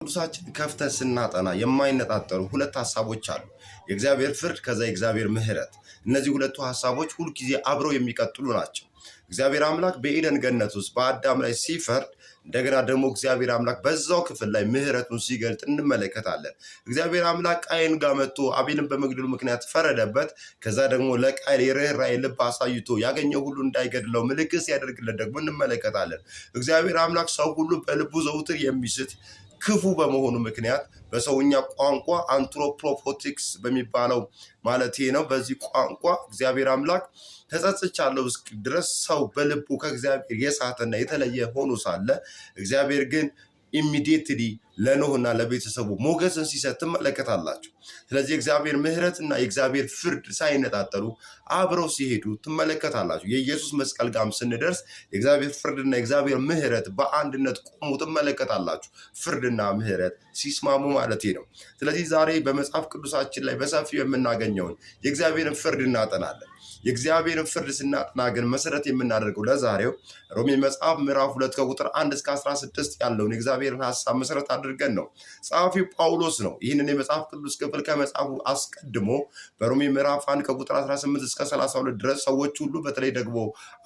ቅዱሳችን ከፍተን ስናጠና የማይነጣጠሉ ሁለት ሀሳቦች አሉ። የእግዚአብሔር ፍርድ ከዛ የእግዚአብሔር ምሕረት። እነዚህ ሁለቱ ሀሳቦች ሁልጊዜ አብረው የሚቀጥሉ ናቸው። እግዚአብሔር አምላክ በኤደን ገነት ውስጥ በአዳም ላይ ሲፈርድ እንደገና ደግሞ እግዚአብሔር አምላክ በዛው ክፍል ላይ ምሕረቱን ሲገልጥ እንመለከታለን። እግዚአብሔር አምላክ ቃየን ጋር መጥቶ አቤልን በመግደሉ ምክንያት ፈረደበት። ከዛ ደግሞ ለቃየል የርኅራኄ ልብ አሳይቶ ያገኘው ሁሉ እንዳይገድለው ምልክት ሲያደርግለት ደግሞ እንመለከታለን። እግዚአብሔር አምላክ ሰው ሁሉ በልቡ ዘውትር የሚስት ክፉ በመሆኑ ምክንያት በሰውኛ ቋንቋ anthropoetics በሚባለው ማለት ነው። በዚህ ቋንቋ እግዚአብሔር አምላክ ተጸጽቻለሁ እስኪል ድረስ ሰው በልቡ ከእግዚአብሔር የሳተና የተለየ ሆኖ ሳለ እግዚአብሔር ግን immediately ለኖህና ለቤተሰቡ ሞገስን ሲሰጥ ትመለከታላችሁ። ስለዚህ የእግዚአብሔር ምሕረትና የእግዚአብሔር ፍርድ ሳይነጣጠሉ አብረው ሲሄዱ ትመለከታላችሁ። የኢየሱስ መስቀል ጋርም ስንደርስ የእግዚአብሔር ፍርድና የእግዚአብሔር ምሕረት በአንድነት ቆሙ ትመለከታላችሁ። ፍርድና ምሕረት ሲስማሙ ማለት ነው። ስለዚህ ዛሬ በመጽሐፍ ቅዱሳችን ላይ በሰፊው የምናገኘውን የእግዚአብሔርን ፍርድ እናጠናለን። የእግዚአብሔርን ፍርድ ስናጠና ግን መሰረት የምናደርገው ለዛሬው ሮሜ መጽሐፍ ምዕራፍ 2 ከቁጥር 1 እስከ 16 ያለውን የእግዚአብሔርን ሀሳብ መሰረት አድርገን ነው። ጸሐፊው ጳውሎስ ነው። ይህንን የመጽሐፍ ቅዱስ ክፍል ከመጽሐፉ አስቀድሞ በሮሜ ምዕራፍ 1 ከቁጥር 18 እስከ 32 ድረስ ሰዎች ሁሉ በተለይ ደግሞ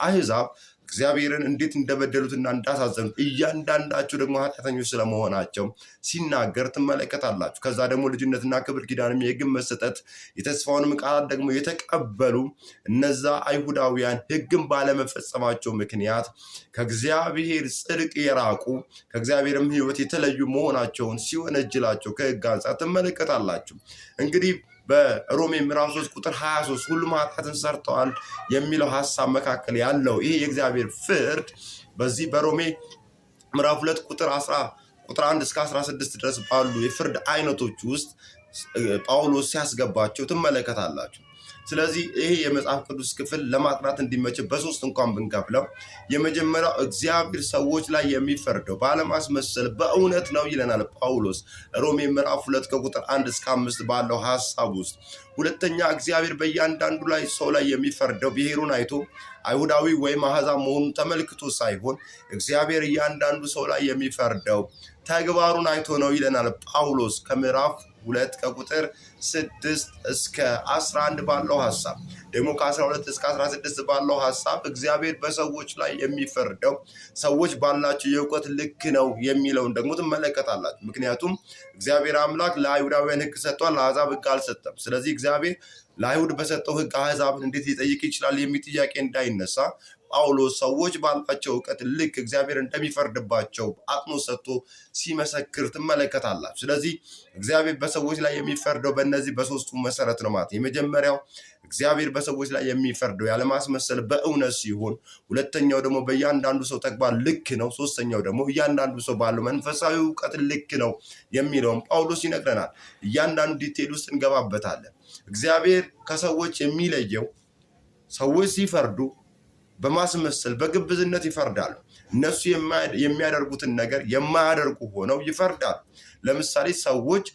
አሕዛብ እግዚአብሔርን እንዴት እንደበደሉትና እንዳሳዘኑት እያንዳንዳቸው ደግሞ ኃጢአተኞች ስለመሆናቸው ሲናገር ትመለከታላችሁ። ከዛ ደግሞ ልጅነትና ክብር ኪዳንም የሕግን መሰጠት የተስፋውንም ቃላት ደግሞ የተቀበሉ እነዛ አይሁዳውያን ሕግን ባለመፈጸማቸው ምክንያት ከእግዚአብሔር ጽድቅ የራቁ ከእግዚአብሔርም ሕይወት የተለዩ መሆናቸውን ሲወነጅላቸው ከሕግ አንጻር ትመለከታላችሁ። እንግዲህ በሮሜ ምዕራፍ 3 ቁጥር 23 ሁሉም ኃጢአትን ሰርተዋል የሚለው ሀሳብ መካከል ያለው ይሄ የእግዚአብሔር ፍርድ በዚህ በሮሜ ምዕራፍ 2 ቁጥር 10 ቁጥር 1 እስከ 16 ድረስ ባሉ የፍርድ አይነቶች ውስጥ ጳውሎስ ሲያስገባቸው ትመለከታላችሁ። ስለዚህ ይሄ የመጽሐፍ ቅዱስ ክፍል ለማጥናት እንዲመች በሶስት እንኳን ብንከፍለው፣ የመጀመሪያው እግዚአብሔር ሰዎች ላይ የሚፈርደው ባለማስመሰል በእውነት ነው ይለናል ጳውሎስ ሮሜ ምዕራፍ 2 ከቁጥር 1 እስከ 5 ባለው ሀሳብ ውስጥ። ሁለተኛ፣ እግዚአብሔር በእያንዳንዱ ላይ ሰው ላይ የሚፈርደው ብሔሩን አይቶ አይሁዳዊ ወይም አሕዛብ መሆኑን ተመልክቶ ሳይሆን እግዚአብሔር እያንዳንዱ ሰው ላይ የሚፈርደው ተግባሩን አይቶ ነው ይለናል ጳውሎስ ከምዕራፍ 2 ከቁጥር 6 እስከ 11 ባለው ሀሳብ። ደግሞ ከ12 እስከ 16 ባለው ሀሳብ እግዚአብሔር በሰዎች ላይ የሚፈርደው ሰዎች ባላቸው የእውቀት ልክ ነው የሚለውን ደግሞ ትመለከታላችሁ። ምክንያቱም እግዚአብሔር አምላክ ለአይሁዳውያን ሕግ ሰጥቷል፣ ለአሕዛብ ሕግ አልሰጠም። ስለዚህ እግዚአብሔር ለአይሁድ በሰጠው ሕግ አሕዛብን እንዴት ሊጠይቅ ይችላል የሚል ጥያቄ እንዳይነሳ ጳውሎስ ሰዎች ባላቸው እውቀት ልክ እግዚአብሔር እንደሚፈርድባቸው አጽንኦት ሰጥቶ ሲመሰክር ትመለከታላችሁ። ስለዚህ እግዚአብሔር በሰዎች ላይ የሚፈርደው በእነዚህ በሶስቱ መሰረት ነው ማለት። የመጀመሪያው እግዚአብሔር በሰዎች ላይ የሚፈርደው ያለማስመሰል በእውነት ሲሆን፣ ሁለተኛው ደግሞ በእያንዳንዱ ሰው ተግባር ልክ ነው። ሶስተኛው ደግሞ እያንዳንዱ ሰው ባለው መንፈሳዊ እውቀት ልክ ነው የሚለውን ጳውሎስ ይነግረናል። እያንዳንዱ detail ውስጥ እንገባበታለን። እግዚአብሔር ከሰዎች የሚለየው ሰዎች ሲፈርዱ በማስመሰል በግብዝነት ይፈርዳሉ። እነሱ የሚያደርጉትን ነገር የማያደርጉ ሆነው ይፈርዳሉ። ለምሳሌ ሰዎች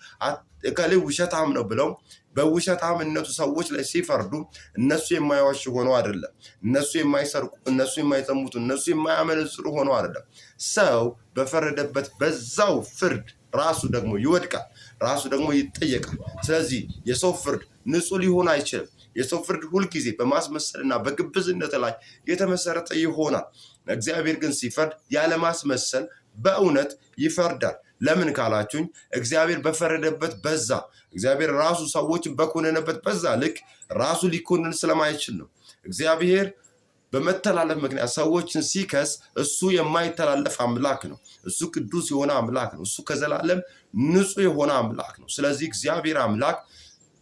እከሌ ውሸታም ነው ብለው በውሸታምነቱ ሰዎች ላይ ሲፈርዱ እነሱ የማይዋሹ ሆነው አይደለም። እነሱ የማይሰርቁ፣ እነሱ የማይዘሙቱ፣ እነሱ የማያመነዝሩ ሆነው አይደለም። ሰው በፈረደበት በዛው ፍርድ ራሱ ደግሞ ይወድቃል፣ ራሱ ደግሞ ይጠየቃል። ስለዚህ የሰው ፍርድ ንጹሕ ሊሆን አይችልም። የሰው ፍርድ ሁልጊዜ በማስመሰልና በግብዝነት ላይ የተመሰረተ ይሆናል። እግዚአብሔር ግን ሲፈርድ ያለማስመሰል በእውነት ይፈርዳል። ለምን ካላችሁኝ እግዚአብሔር በፈረደበት በዛ እግዚአብሔር ራሱ ሰዎችን በኮነነበት በዛ ልክ ራሱ ሊኮንን ስለማይችል ነው። እግዚአብሔር በመተላለፍ ምክንያት ሰዎችን ሲከስ እሱ የማይተላለፍ አምላክ ነው። እሱ ቅዱስ የሆነ አምላክ ነው። እሱ ከዘላለም ንጹሕ የሆነ አምላክ ነው። ስለዚህ እግዚአብሔር አምላክ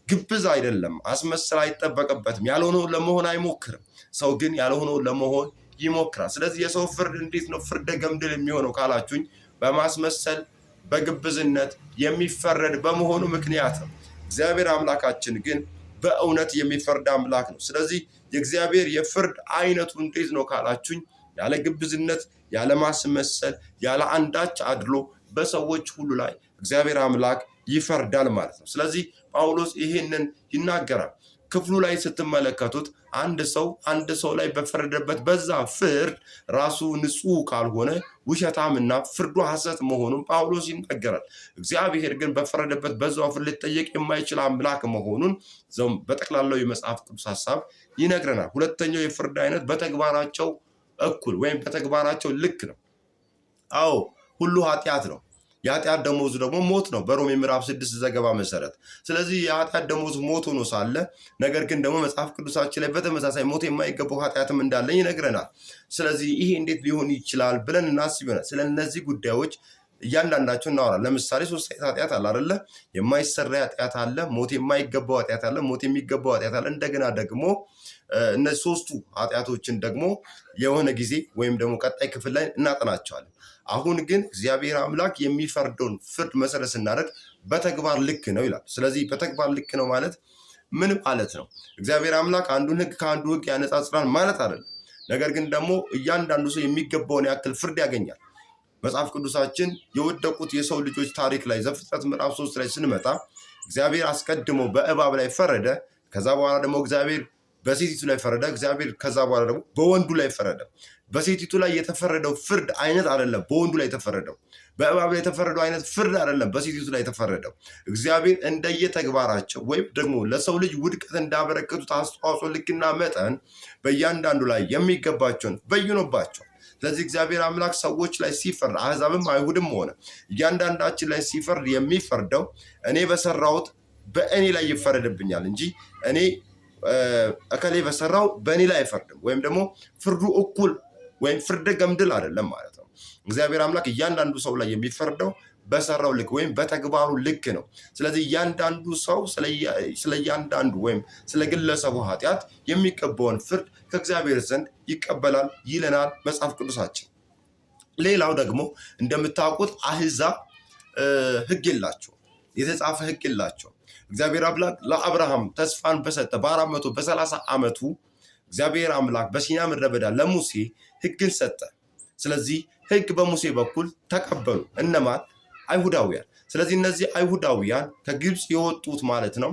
ግብዝ አይደለም። አስመሰል አይጠበቅበትም። ያልሆነውን ለመሆን አይሞክርም። ሰው ግን ያልሆነውን ለመሆን ይሞክራል። ስለዚህ የሰው ፍርድ እንዴት ነው ፍርደ ገምድል የሚሆነው ካላችሁኝ በማስመሰል በግብዝነት የሚፈረድ በመሆኑ ምክንያት ነው። እግዚአብሔር አምላካችን ግን በእውነት የሚፈርድ አምላክ ነው። ስለዚህ የእግዚአብሔር የፍርድ አይነቱ እንዴት ነው ካላችሁኝ ያለ ግብዝነት፣ ያለ ማስመሰል፣ ያለ አንዳች አድሎ በሰዎች ሁሉ ላይ እግዚአብሔር አምላክ ይፈርዳል ማለት ነው። ስለዚህ ጳውሎስ ይሄንን ይናገራል። ክፍሉ ላይ ስትመለከቱት አንድ ሰው አንድ ሰው ላይ በፈረደበት በዛ ፍርድ ራሱ ንጹሕ ካልሆነ ውሸታምና ፍርዱ ሐሰት መሆኑን ጳውሎስ ይናገራል። እግዚአብሔር ግን በፈረደበት በዛው ፍርድ ሊጠየቅ የማይችል አምላክ መሆኑን በጠቅላላው የመጽሐፍ ቅዱስ ሀሳብ ይነግረናል። ሁለተኛው የፍርድ አይነት በተግባራቸው እኩል ወይም በተግባራቸው ልክ ነው። አዎ፣ ሁሉ ኃጢአት ነው። የኃጢአት ደሞዙ ደግሞ ሞት ነው፣ በሮሜ ምዕራፍ 6 ዘገባ መሰረት። ስለዚህ የኃጢአት ደሞዝ ሞት ሆኖ ሳለ ነገር ግን ደግሞ መጽሐፍ ቅዱሳችን ላይ በተመሳሳይ ሞት የማይገባው ኃጢአትም እንዳለ ይነግረናል። ስለዚህ ይሄ እንዴት ሊሆን ይችላል ብለን እናስብ ይሆናል። ስለ እነዚህ ጉዳዮች እያንዳንዳቸው እናወራለን። ለምሳሌ ሶስት አይነት ኃጢአት አለ አይደለ? የማይሰራ ኃጢአት አለ፣ ሞት የማይገባው ኃጢአት አለ፣ ሞት የሚገባው ኃጢአት አለ። እንደገና ደግሞ እነዚህ ሶስቱ ኃጢአቶችን ደግሞ የሆነ ጊዜ ወይም ደግሞ ቀጣይ ክፍል ላይ እናጠናቸዋለን። አሁን ግን እግዚአብሔር አምላክ የሚፈርደውን ፍርድ መሰረት ስናደርግ በተግባር ልክ ነው ይላል። ስለዚህ በተግባር ልክ ነው ማለት ምን ማለት ነው? እግዚአብሔር አምላክ አንዱን ሕግ ከአንዱ ሕግ ያነጻጽራል ማለት አይደለም። ነገር ግን ደግሞ እያንዳንዱ ሰው የሚገባውን ያክል ፍርድ ያገኛል። መጽሐፍ ቅዱሳችን የወደቁት የሰው ልጆች ታሪክ ላይ ዘፍጥረት ምዕራፍ 3 ላይ ስንመጣ እግዚአብሔር አስቀድሞ በእባብ ላይ ፈረደ። ከዛ በኋላ ደግሞ እግዚአብሔር በሴቲቱ ላይ ፈረደ። እግዚአብሔር ከዛ በኋላ ደግሞ በወንዱ ላይ ፈረደ። በሴቲቱ ላይ የተፈረደው ፍርድ አይነት አይደለም በወንዱ ላይ የተፈረደው። በእባብ ላይ የተፈረደው አይነት ፍርድ አይደለም በሴቲቱ ላይ የተፈረደው። እግዚአብሔር እንደየተግባራቸው ወይም ደግሞ ለሰው ልጅ ውድቀት እንዳበረከቱት አስተዋጽኦ ልክና መጠን በእያንዳንዱ ላይ የሚገባቸውን በይኖባቸዋል። ስለዚህ እግዚአብሔር አምላክ ሰዎች ላይ ሲፈርድ፣ አሕዛብም አይሁድም ሆነ እያንዳንዳችን ላይ ሲፈርድ፣ የሚፈርደው እኔ በሰራሁት በእኔ ላይ ይፈረድብኛል እንጂ እኔ እከሌ በሰራው በእኔ ላይ አይፈርድም፣ ወይም ደግሞ ፍርዱ እኩል ወይም ፍርደ ገምድል አይደለም ማለት ነው። እግዚአብሔር አምላክ እያንዳንዱ ሰው ላይ የሚፈርደው በሰራው ልክ ወይም በተግባሩ ልክ ነው። ስለዚህ እያንዳንዱ ሰው ስለ እያንዳንዱ ወይም ስለ ግለሰቡ ኃጢአት የሚገባውን ፍርድ ከእግዚአብሔር ዘንድ ይቀበላል ይለናል መጽሐፍ ቅዱሳችን። ሌላው ደግሞ እንደምታውቁት አህዛብ ሕግ የላቸውም፣ የተጻፈ ሕግ የላቸውም። እግዚአብሔር አምላክ ለአብርሃም ተስፋን በሰጠ በ430 ዓመቱ እግዚአብሔር አምላክ በሲና ምድረ በዳ ለሙሴ ሕግን ሰጠ። ስለዚህ ሕግ በሙሴ በኩል ተቀበሉ። እነማን? አይሁዳውያን። ስለዚህ እነዚህ አይሁዳውያን ከግብፅ የወጡት ማለት ነው፣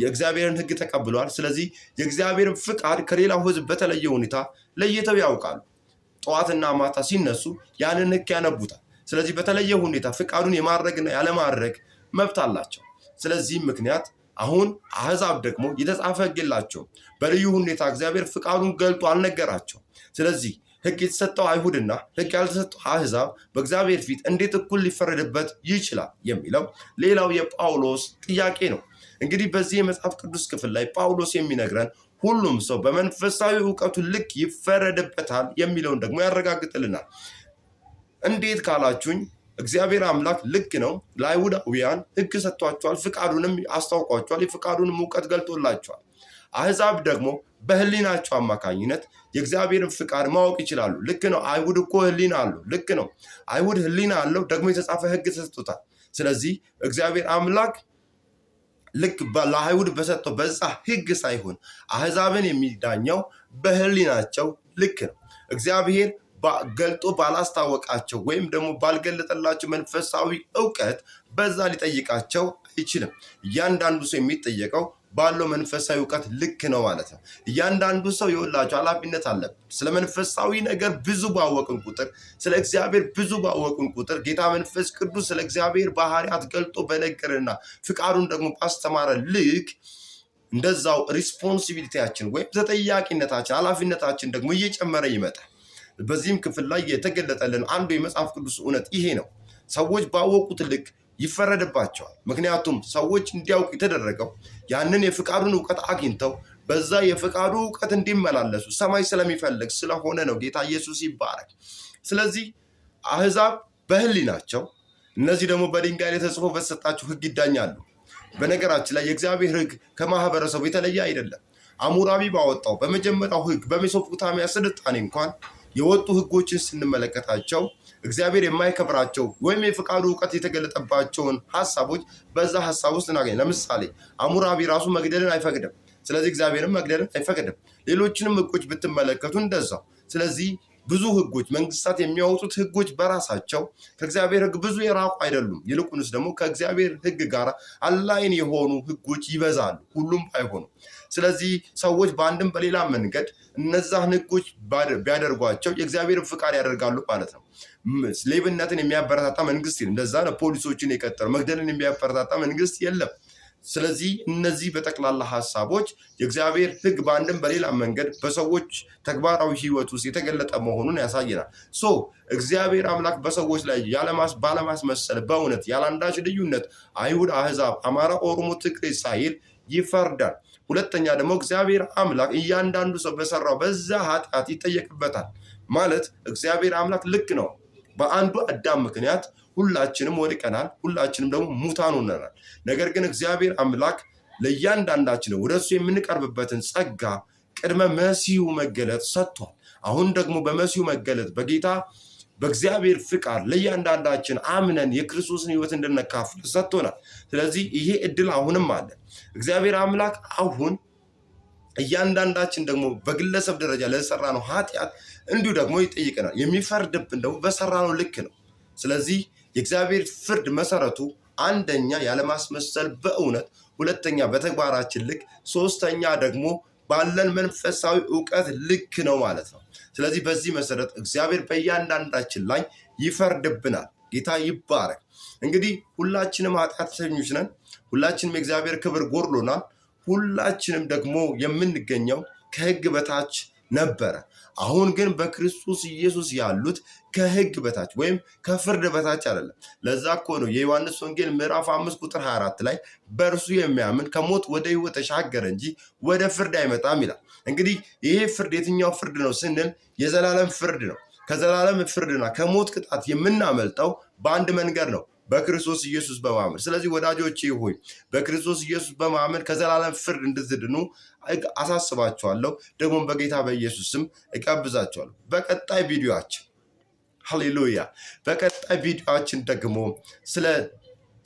የእግዚአብሔርን ሕግ ተቀብለዋል። ስለዚህ የእግዚአብሔርን ፍቃድ ከሌላው ሕዝብ በተለየ ሁኔታ ለይተው ያውቃሉ። ጠዋትና ማታ ሲነሱ ያንን ሕግ ያነቡታል። ስለዚህ በተለየ ሁኔታ ፍቃዱን የማድረግና ያለማድረግ መብት አላቸው። ስለዚህም ምክንያት አሁን አሕዛብ ደግሞ የተጻፈ ሕግ የላቸውም። በልዩ ሁኔታ እግዚአብሔር ፍቃዱን ገልጦ አልነገራቸውም። ስለዚህ ሕግ የተሰጠው አይሁድና ሕግ ያልተሰጠው አሕዛብ በእግዚአብሔር ፊት እንዴት እኩል ሊፈረድበት ይችላል የሚለው ሌላው የጳውሎስ ጥያቄ ነው። እንግዲህ በዚህ የመጽሐፍ ቅዱስ ክፍል ላይ ጳውሎስ የሚነግረን ሁሉም ሰው በመንፈሳዊ እውቀቱ ልክ ይፈረድበታል የሚለውን ደግሞ ያረጋግጥልናል። እንዴት ካላችሁኝ፣ እግዚአብሔር አምላክ ልክ ነው። ለአይሁዳውያን ሕግ ሰጥቷቸዋል፣ ፍቃዱንም አስታውቋቸዋል፣ የፍቃዱንም እውቀት ገልጦላቸዋል። አሕዛብ ደግሞ በሕሊናቸው አማካኝነት የእግዚአብሔርን ፍቃድ ማወቅ ይችላሉ። ልክ ነው። አይሁድ እኮ ሕሊና አለው። ልክ ነው። አይሁድ ሕሊና አለው፣ ደግሞ የተጻፈ ሕግ ተሰጥቶታል። ስለዚህ እግዚአብሔር አምላክ ልክ ለአይሁድ በሰጠው በዛ ሕግ ሳይሆን አሕዛብን የሚዳኘው በሕሊናቸው ልክ ነው። እግዚአብሔር ገልጦ ባላስታወቃቸው ወይም ደግሞ ባልገለጠላቸው መንፈሳዊ እውቀት በዛ ሊጠይቃቸው አይችልም። እያንዳንዱ ሰው የሚጠየቀው ባለው መንፈሳዊ እውቀት ልክ ነው ማለት ነው። እያንዳንዱ ሰው የወላቸው ኃላፊነት አለብን። ስለ መንፈሳዊ ነገር ብዙ ባወቅን ቁጥር፣ ስለ እግዚአብሔር ብዙ ባወቅን ቁጥር፣ ጌታ መንፈስ ቅዱስ ስለ እግዚአብሔር ባህሪያት ገልጦ በነገርና ፍቃዱን ደግሞ ባስተማረ ልክ እንደዛው responsibility ያችን ወይም ተጠያቂነታችን፣ ኃላፊነታችን ደግሞ እየጨመረ ይመጣል። በዚህም ክፍል ላይ የተገለጠልን አንዱ የመጽሐፍ ቅዱስ እውነት ይሄ ነው። ሰዎች ባወቁት ልክ ይፈረድባቸዋል። ምክንያቱም ሰዎች እንዲያውቁ የተደረገው ያንን የፍቃዱን እውቀት አግኝተው በዛ የፍቃዱ እውቀት እንዲመላለሱ ሰማይ ስለሚፈልግ ስለሆነ ነው። ጌታ ኢየሱስ ይባረክ። ስለዚህ አሕዛብ በሕሊናቸው፣ እነዚህ ደግሞ በድንጋይ ላይ ተጽፎ በተሰጣቸው ሕግ ይዳኛሉ። በነገራችን ላይ የእግዚአብሔር ሕግ ከማህበረሰቡ የተለየ አይደለም። አሙራቢ ባወጣው በመጀመሪያው ሕግ በሜሶፖታሚያ ስልጣኔ እንኳን የወጡ ሕጎችን ስንመለከታቸው እግዚአብሔር የማይከብራቸው ወይም የፍቃዱ እውቀት የተገለጠባቸውን ሀሳቦች በዛ ሀሳብ ውስጥ እናገኝ። ለምሳሌ አሙራቢ ራሱ መግደልን አይፈቅድም። ስለዚህ እግዚአብሔርም መግደልን አይፈቅድም። ሌሎችንም ሕጎች ብትመለከቱ እንደዛው። ስለዚህ ብዙ ህጎች፣ መንግስታት የሚያወጡት ህጎች በራሳቸው ከእግዚአብሔር ህግ ብዙ የራቁ አይደሉም። ይልቁንስ ደግሞ ከእግዚአብሔር ህግ ጋር align የሆኑ ህጎች ይበዛሉ፣ ሁሉም አይሆኑም። ስለዚህ ሰዎች በአንድም በሌላ መንገድ እነዛን ህጎች ቢያደርጓቸው የእግዚአብሔርን ፍቃድ ያደርጋሉ ማለት ነው። ሌብነትን የሚያበረታታ መንግስት የለም። ለዛ ነው ፖሊሶችን የቀጠረው። መግደልን የሚያበረታታ መንግስት የለም። ስለዚህ እነዚህ በጠቅላላ ሀሳቦች የእግዚአብሔር ሕግ በአንድም በሌላ መንገድ በሰዎች ተግባራዊ ሕይወት ውስጥ የተገለጠ መሆኑን ያሳየናል። So እግዚአብሔር አምላክ በሰዎች ላይ ባለማስመሰል በእውነት ያለአንዳች ልዩነት አይሁድ፣ አህዛብ፣ አማራ፣ ኦሮሞ፣ ትግሬ ሳይል ይፈርዳል። ሁለተኛ ደግሞ እግዚአብሔር አምላክ እያንዳንዱ ሰው በሰራው በዛ ኃጢአት ይጠየቅበታል። ማለት እግዚአብሔር አምላክ ልክ ነው። በአንዱ አዳም ምክንያት ሁላችንም ወድቀናል። ሁላችንም ደግሞ ሙታን ሆነናል። ነገር ግን እግዚአብሔር አምላክ ለእያንዳንዳችን ወደ እሱ የምንቀርብበትን ጸጋ ቅድመ መሲሁ መገለጥ ሰጥቷል። አሁን ደግሞ በመሲሁ መገለጥ በጌታ በእግዚአብሔር ፍቃድ ለእያንዳንዳችን አምነን የክርስቶስን ሕይወት እንድንካፈል ሰጥቶናል። ስለዚህ ይሄ እድል አሁንም አለ። እግዚአብሔር አምላክ አሁን እያንዳንዳችን ደግሞ በግለሰብ ደረጃ ለሰራነው ኃጢአት እንዲሁ ደግሞ ይጠይቀናል። የሚፈርድብን ደግሞ በሰራነው ልክ ነው። ስለዚህ የእግዚአብሔር ፍርድ መሰረቱ አንደኛ ያለማስመሰል በእውነት፣ ሁለተኛ በተግባራችን ልክ፣ ሶስተኛ ደግሞ ባለን መንፈሳዊ እውቀት ልክ ነው ማለት ነው። ስለዚህ በዚህ መሰረት እግዚአብሔር በእያንዳንዳችን ላይ ይፈርድብናል። ጌታ ይባረክ። እንግዲህ ሁላችንም ኃጢአተኞች ነን። ሁላችንም የእግዚአብሔር ክብር ጎድሎናል። ሁላችንም ደግሞ የምንገኘው ከሕግ በታች ነበረ። አሁን ግን በክርስቶስ ኢየሱስ ያሉት ከሕግ በታች ወይም ከፍርድ በታች አይደለም። ለዛ እኮ ነው የዮሐንስ ወንጌል ምዕራፍ 5 ቁጥር 24 ላይ በእርሱ የሚያምን ከሞት ወደ ሕይወት ተሻገረ እንጂ ወደ ፍርድ አይመጣም ይላል። እንግዲህ ይሄ ፍርድ የትኛው ፍርድ ነው ስንል የዘላለም ፍርድ ነው። ከዘላለም ፍርድና ከሞት ቅጣት የምናመልጠው በአንድ መንገድ ነው፣ በክርስቶስ ኢየሱስ በማመን። ስለዚህ ወዳጆቼ ሆይ፣ በክርስቶስ ኢየሱስ በማመን ከዘላለም ፍርድ እንድትድኑ አሳስባችኋለሁ። ደግሞም በጌታ በኢየሱስ ስም እጋብዛችኋለሁ። በቀጣይ ቪዲዮአችን፣ ሃሌሉያ፣ በቀጣይ ቪዲዮአችን ደግሞ ስለ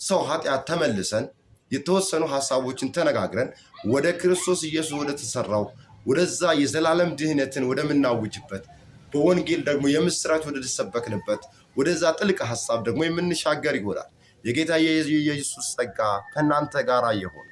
ሰው ኃጢአት ተመልሰን የተወሰኑ ሀሳቦችን ተነጋግረን ወደ ክርስቶስ ኢየሱስ ወደ ተሰራው ወደዛ የዘላለም ድህነትን ወደምናውጅበት፣ በወንጌል ደግሞ የምስራች ወደ ተሰበክንበት ወደዛ ጥልቅ ሀሳብ ደግሞ የምንሻገር ይሆናል። የጌታ የኢየሱስ ጸጋ ከእናንተ ጋር ይሁን።